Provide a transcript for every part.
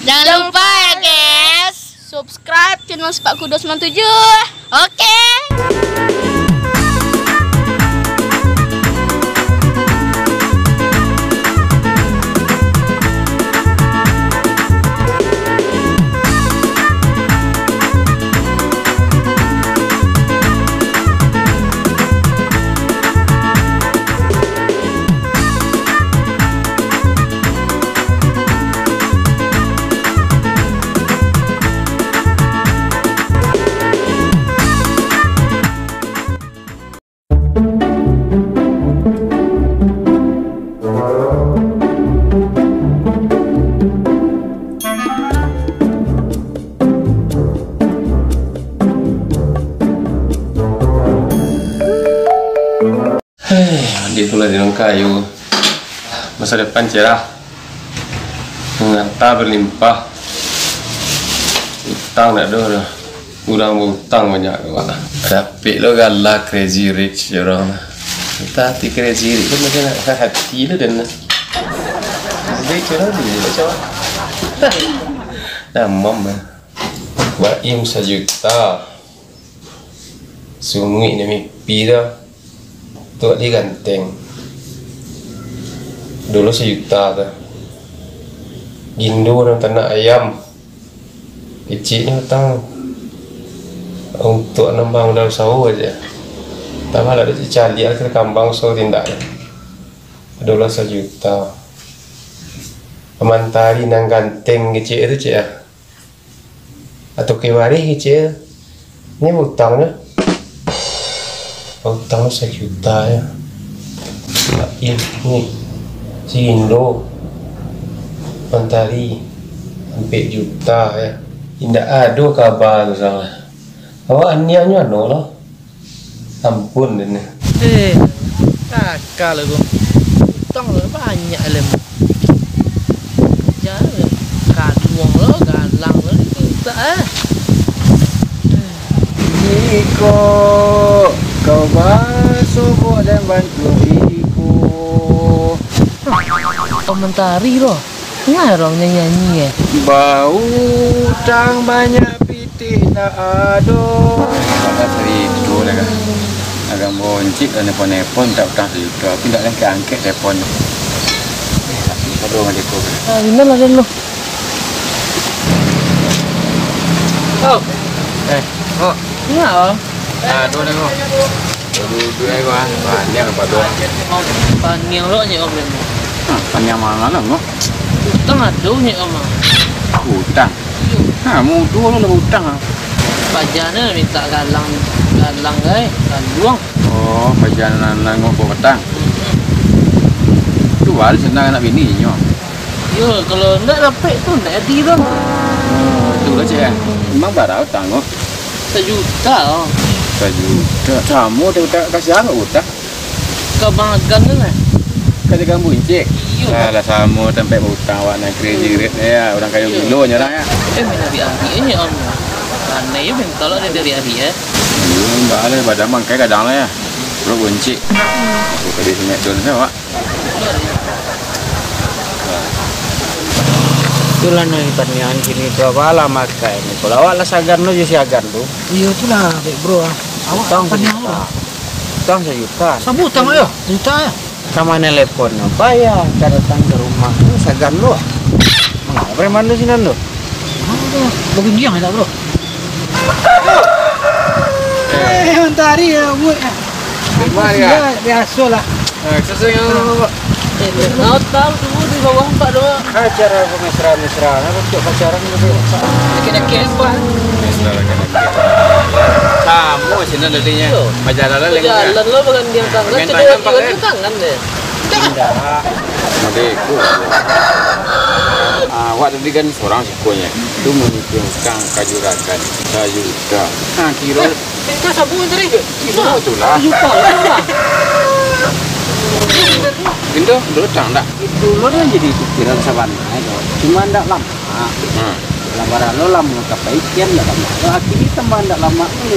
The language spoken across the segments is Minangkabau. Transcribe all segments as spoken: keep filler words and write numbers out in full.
Jangan lupa ya, guys, subscribe channel Sepak Kudo sembilan tujuh. Oke. Heh, adik tu lah di kayu. Masa depan cerah. Harta berlimpah. Utang tak ada dah. Urang bautang banyak awak lah. Dapek lo gala Crazy Rich je urang lah. Entah hati Crazy Rich kan macam nak hati lo dan lah. Crazy Rich urang tu je macam. Damam lah. Baim sajuta. Sumuik nan mipi tu, tu wak diganteng. Dulu sajuta tu. Gindo nan tanak ayam. Kecik nyo utang. Untuak nambah modal usaho aja. Tambah lah caliak ka kambang usaho tindak. Dulu sajuta. Mantari nan ganteng kecik tu, cik ah. Atau kek bareh kecil. Ni utang nyo. Utang sajuta ya. Ini si Indo Mantari ampek juta ya. Indak ado kaba tu salah. Awak niatnyo ano lah. Ampun den. Eh, kakak lah ko. Utang lah banyak lah. Jan kaduang lo, galang lo dimintak eh. Iko, kau basobok dan bantuak iko. Komentari lo. Ngarang nyanyi-nyanyi eh. Bautang banyak pitih tak ado. Maka cerita lah kan. Agak boncik lah nelpon-nelpon tak utang sajuta. Tapi tak angkat-angkat telepon. Eh, tapi kado dengan deko kan. Ah, bener lah den lo. Oh. Eh, oh. Ingat oh. Ah, tu dah ko. Duduak ai ko ah. Paniang apa tu? Paniang lo nyek om. Ha, paniang manga lah ko. Utang ado nyek om. Utang. Ha, mudo lo lah utang ah. Paja ne mintak galang, galang ai, galuang. Oh, paja nan nan ngok petang. Tu bali senang anak bini nyo. Yo, kalau ndak dapek tu ndak jadi bang. Tu lah cek. Memang bara utang ko. Sajuta oh. Sajuta. Samo tu tak kasih angok utang. Kau magang tu lah. Kau jaga buncik. Iyo. Alah samo tampek utang awak nan kredit ya, urang kayo gilo nyo urang ya. Eh, main ari-ari nyo om. Aneh yo minta lo dari ari ya. Iyo, enggak lah, badan mangkai kadang lah ya. Perut buncik. Aku tadi semek tu awak. Itulah nan tanian kini tu, apo lah makai ni. Kalau awak lah sagan tu, jo si Agan tu. Iyo, itulah, dek bro ah. Awak tanian lah. Utang sajuta. Samo utang yo, juta yo. Kama nelepon, bayar, ka datang ka rumah tu, sagan tu. Mangapa preman tu sinan tu? Bagunjiang tak, bro? Eh, mantari ya, buat. Terima kasih, ya. Biaso lah. Eh, sesuai dengan Eh, kau tahu dulu di bawah empat dua. Acara pemesraan-mesraan, apa tu pacaran tu? Dekat-dekat empat. Samo sinan tadinya. Pacaran lah. Jalan lo bagandiang tangan. Main tangan, Pak, eh. Tangan deh. Indah. Mode ku. Ah, awak tadi kan sorang sikonyo. Tu mungkin kang kajuragan. Sajuta. Ah, kiro. Eh, kau sabu tadi ke? Kiro tu lah. Sajuta lah. Pintu, dulu tang dah. Itu lo dah jadi pikiran sabananyo tu. Cuma ndak lama. Hmm. Lah baralo lamo ka paikian, ndak lamo. Akhirnyo tambah ndak lamo tu,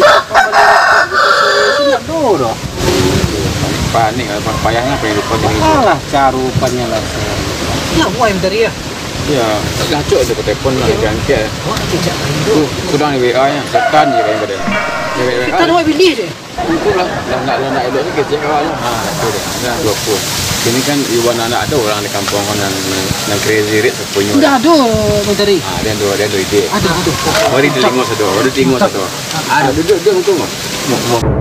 ndak do doh. Panik, panik, payahnyo panik lupo jadi. Alah, caro panyalasan. Yo, buai mantari yo. Ya, lacok je ko telepon lah, diangkek. Awak kecek lain tu. Tu, kurang di W A nya, setan je lain pada. Di W A. Setan awak pilih je. Itulah, lah nak, lah nak elok ni kecek awak lah. Ha, tu dia. Dah, dua puluh. Kini kan Iwan anak ada orang di kampung kan yang, yang crazy rich sepunya. Dah ada, Bang Tari. Ha, dia ada, dia ada ide. Ada, ada. Mari telingo satu, mari telingo satu. Ah, duduk, duduk, duduk. Mo-, mo-,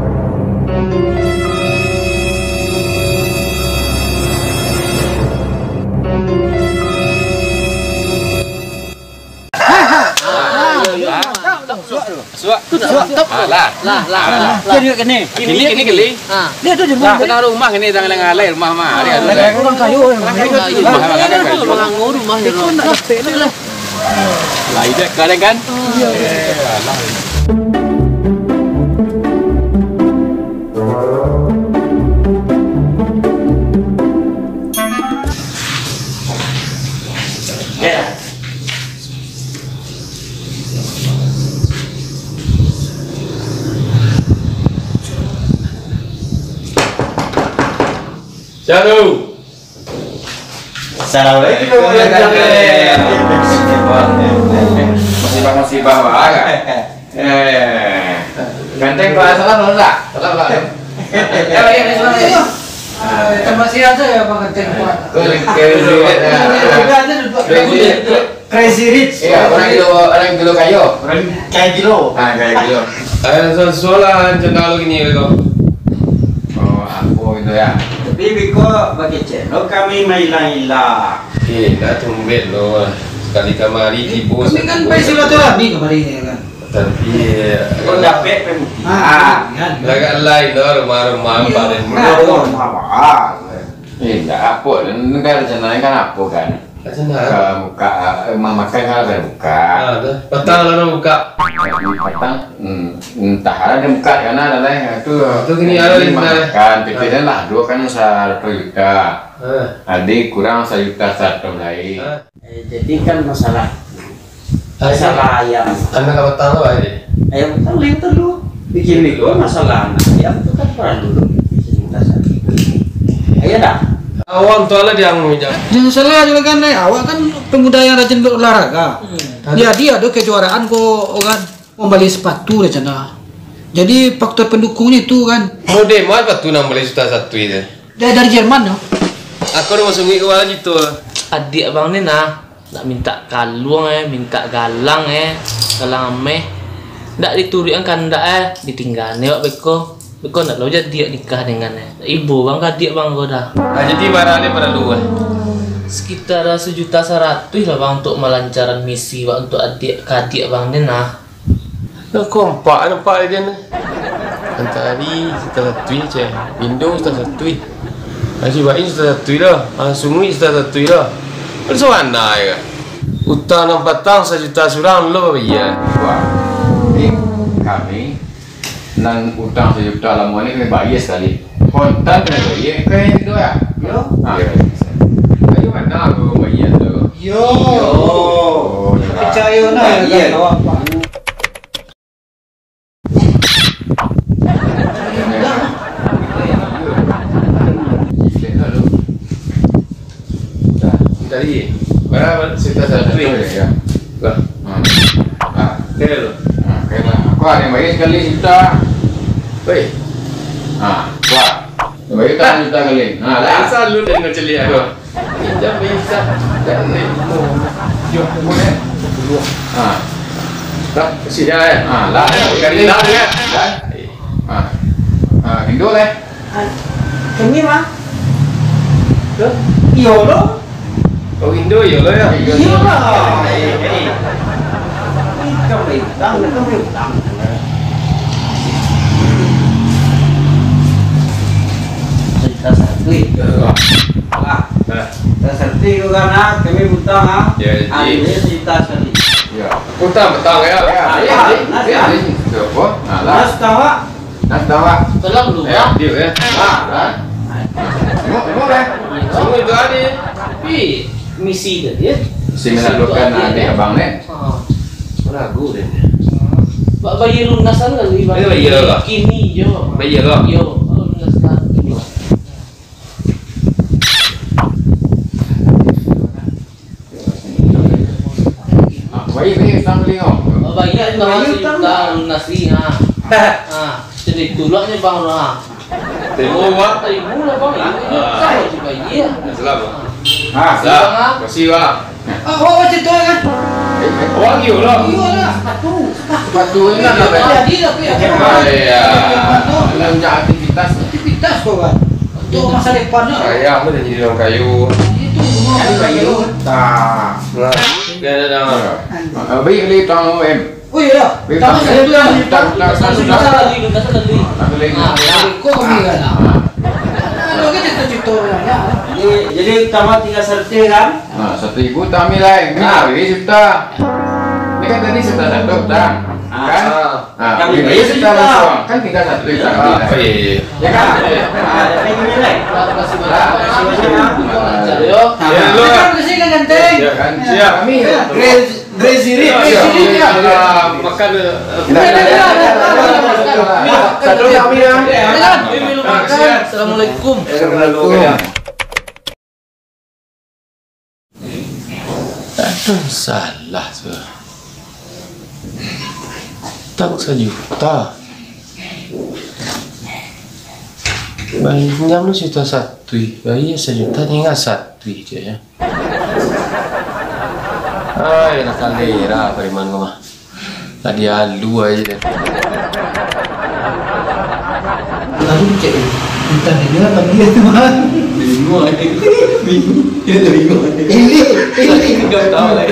Suak. Suak. Ah, lah. Lah, lah, lah, lah. Dia juga kena. Kini, kini geli. Ah. Dia tu di rumah. Lah, kena rumah kini, jangan alai rumah mah. Hari anu. Lah, orang kayu. Orang kayu. Rumah, rumah kayu. Rumah rumah. Itu nak respect lah. Lah, ide kalian kan? Iya. Shalom. Assalamualaikum warahmatullahi wabarakatuh. Musibah-musibah bagai. Eh, ganteng kalau salah, salah tak? Salah, salah. Eh, baik, baik, baik. Eh, tambah sihat saja, Bang Ganteng. Kau lengket dulu, ya. Crazy Rich. Iya, orang gilo, orang gilo kayo. Orang kaya gilo. Ah, kaya gilo. Eh, so-, soalan channel gini, beko. Oh, apa gitu ya? Tapi beko bakecek lo kami mailang-ilang. Eh, dah tumben lo. Sekali kamari tibo. Kami kan pai silaturahmi kamari ni kan. Tapi, eh, kau dapek pemutih. Ah, kan. Lagak lain lo rumah-rumah. Iya. Rumah-rumah. Eh, ndak apa. Negara channel kan apa kan? Macam mana? Ka buka, eh, rumah makan kan ada buka. Ah, tu. Patang lah orang buka. Patang, hmm, entah ada buka di mana ada lah. Tu, tu kini ada di mana? Makan, tapi dah lah, dua kan saratus juta. Ah. Adi kurang sajuta saratus lai. Ah. Eh, jadi kan masalah Ayam. Masalah ayam. Anak ka patang tu, Pak, jadi? Ayam patang lain tu lu. Bikin beko masalah anak ayam tu kan paralu lu bikin dasar. Ayo dah. Awak tu lah dia ngomong jam. Jangan salah juga kan, eh. Awak kan pemuda yang rajin berolahraga. Hmm. Jadi ada kejuaraan ko, kan, membeli sepatu rencana. Jadi faktor pendukungnya itu kan. Model mana sepatu nang bali sajuta saratus itu? Dari, dari Jerman, yo. Aku udah masuk duit awak lagi tu. Adiak abang ni nah. Nak mintak kaluang, eh, mintak galang, eh, galang ameh. Ndak dituruikan kandak, eh, ditinggaan awak beko. Beko ndak lo jadi awak nikah dengan, eh. Ibo bang kadiak bang ko dah. Ah, jadi barang ni paralu, eh? Sekitar sajuta saratuih lah bang, untuk malancaran misi wak untuk adiak kadiak bang ni nah. Nah, kompak nampak dia ni. Antari sajuta satuih, ceh. Indo sajuta satuih. Haji Bain sajuta satuih lah. Ah, Sungui sajuta satuih lah. Kan sawana je kan. Utang nan patang sajuta surang lo babayia. Wah, ni kami nan utang sajuta lamo ni kami bayia sakali. Kontan kami bayia, kan itu lah. Yo. Ah. Ayo, mana aku bayia tu? Yo. Oh, yo. Picayo nah, bayia. Kan awak, Pak. Tadi, bara sajuta saratus? Saratus, ya. Lah. Hmm. Ah. Kaya lo. Ah, kaya lah. Aku ada yang bayar sakali sajuta. Weh. Ah, wah. Bayar kan sajuta sakali. Ah, lah. Asal lu dan kau celiak tu. Pinjam bisa. Dan ni. Yo, boleh. Ah. Dah, kasih dia, eh. Ah, lah. Kali lah, ya. Dah. Ah. Ah, Indo, eh. Ah, kami mah. Tuh. Iyo lo. Oh, Indo, iyo lo, ya. Iyo lah. Ikam baik utang, ikam baik utang. Sajuta saratus. Alah. Nah. Sajuta saratus tu kan, ah, kami utang, ah. Ya, ya. Ado sajuta saratus. Ya. Utang patang, ya. Ya, ya, ya. Nah, ya, nah, ya. Siapa? Nah, lah. Nah, sudah, Pak. Nah, sudah, Pak. Tolong lu, ya. Pak. Dia, ya. Ah, kan? Tengok, tengok, eh. Semua itu ada. Tapi misi tadi, ya. Misi menaklukkan adik abang, nek. Ah. Ragu deh. Ba-, bayar lunasan kali, Bang. Eh, bayar lah. Kini, yo. Bayar lah. Yo, lunasan. Ini. Baik, baik, Bang Lingau. Oh, bayia tu, Bang, sajuta lunasi, ha. Ha, jadi tulaknyo, Bang, ha. Terima, Bang. Terima lah, Bang. Ha. Kalau dibayia. Salam, Bang. Ha, salam. Terima kasih, Bang. Ah, awak baca tu, kan? Eh, eh, awak iyo lah. Iyo lah, sepatu. Sepatu ni lah, Bang. Jadi lah, Bang. Ah, iya. Sepatu. Belanja aktivitas. Aktivitas tu, kan. Untuk masa depan lah. Ayah pun dah jadi orang kayu. Itu rumah orang kayu. Tak. Nah. Dah, dah, dah. Ah, baik, beli tang O M. Oh, iya. Beli tang. Tambah satu lagi. Tang, tang, tang, tang. Tambah satu lagi, tambah satu lagi. Tambah lagi. Ah, dari kau ambil kan? Ah. Ada lagi cerita-cerita orang, ya. Jadi, jadi tambah tinggal seratus, kan? Ah, satu ribu tambah lain. Ni ah, habis juta. Ni kan tadi juta satu, tang. Ah. Kan? Ah. Ah, kami habis juta langsung. Kan tinggal satu juta. Ah, iya, iya. Ya kan? Ah, ada lagi ni, lain. Terima kasih banyak. Ah, terima kasih banyak. Ah. Ya, lu. Terima kasih, Kang Ganteng. Ya, kan? Siap. Kami. Ya. Grace. Grace Reed. Grace Reed, ya. Ah, makan, eh, Satu kami, ya. Assalamualaikum. Assalamualaikum. Aduh, salah tu. Tang sajuta. Pinjam lu sajuta satu, bayia sajuta, tinggal satu je, ya. Ai, lah kalera preman ko mah. Tadi alu aja deh. Lalu cek, entah dia apa dia tu, Bang. Bingung aja. Bingung. Dia tu bingung aja. Ini, ini. Kau tahu lah.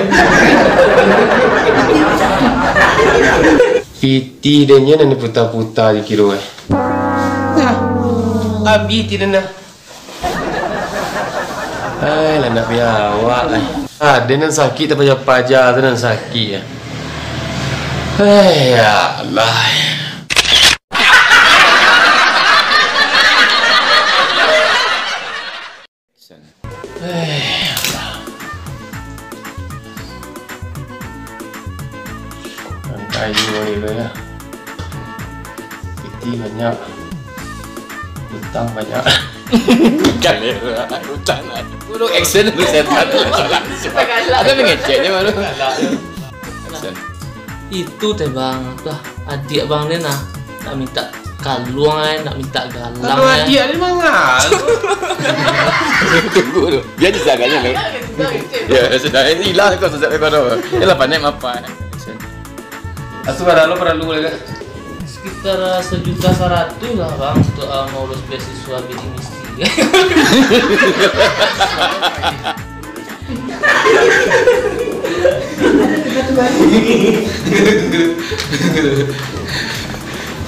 Piti dia nyo nan diputa-puta dikiro, eh. Nah, abih ti den dah. Ai, lah nak biawak, ai. Ado nan sakik tapaja-paja tu nan sakik, ya. Ai, ya Allah. Ai, ya Allah. Nan kayu ni lah, ya. Piti banyak. Utang banyak. Bukan, ya, utang lah. Lu action lu setan. Langsung. Ada mengeceknya baru. Action. Itu teh, Bang, tu adiak Bang ni nah, nak minta kaluang, eh, nak minta galang, eh. Kalau adiak ni mangalu. Tunggu tu. Dia je saganya tu. Ya, sudah. Ini hilang kau sesat kau tu. Yalah, panik mapan. Action. Atu bara lo paralu lagi? Sekitar, eh, sejuta saratus lah, Bang, untuk, eh, mengurus beasiswa bidik misi.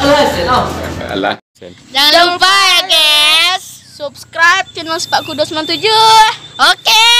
Alah, sen, oh. Alah, sen. Jangan lupa ya, guys, subscribe channel Sepak Kudo sembilan tujuh. Oke.